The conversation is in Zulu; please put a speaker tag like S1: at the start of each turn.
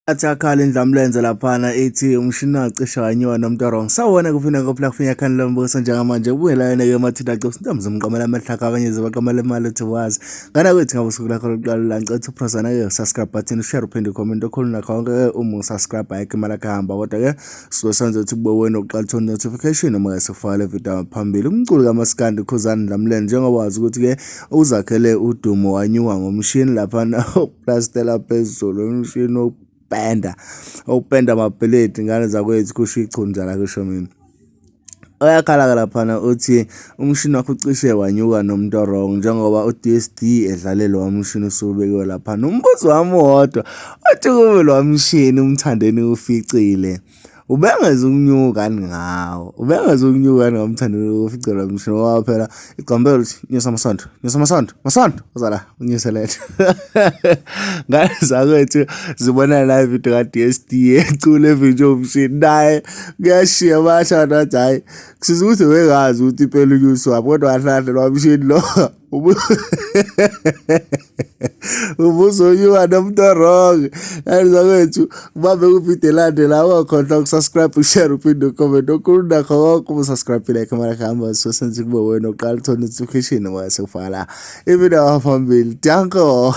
S1: Athi akhala indlamlenze laphana ithi umshini wacishe wanyiwa nomuntu wrong. Sawubona kuphinde ngophila kufinya khani lombuso njengamanje ubuyelayena ke mathinda cofisa intombi zimqamela amahlaka abanye zibaqamela imali uthi wazi. Ngana kwethu ngabe usuku lakho lokuqala la ngicela ukuthi upressana ke subscribe button ushare uphinde ucomment okhulu nakho konke ke uma usubscribe ayikho imali yakhe hamba kodwa ke suke senze ukuthi kube wena oqala uthola notification uma ke sifaka le video phambili. Umculi kaMaskandi Khuzani Ndlamlenze njengoba wazi ukuthi ke uzakhele udumo wanyuka ngomshini laphana plastela phezulu umshini wokupenda okupenda amabhilidi ngane zakwethu kusho ichunjala kusho mina oyakhala-ke laphana uthi umshini wakho ucishe wanyuka nomuntu wrong njengoba u-DSD edlale lowa mshini usubekiwe laphana umbuzo wami wodwa uthi kube lowa mshini umthandeni uficile Ubengeza ukunyuka ngawo. Ubengeza ukunyuka ngawo umthandeni ufice lo mshini ngoba phela igqambela uthi nyusa amasondo, nyusa amasondo, masondo uza la unyuse letha. Ngane zakwethu zibona la video ka DSD ecula evinjwe umshini naye kuyashiya basho abantu bathi hhayi kusiza ukuthi bengazi ukuthi impela unyuswaphi kodwa kahle kahle lo mshini lo ubuzonyuka nomuntu orong ngane zakwethu ubambe kuvidiyo elandela ungakhohlwa ukusubscribe ushare uphinde ucomment okhulu nakho konke uma usubscribe like mara kuhamba so senze kube wena oqala uthole notification uma sekufaka la ividiyo phambili danko.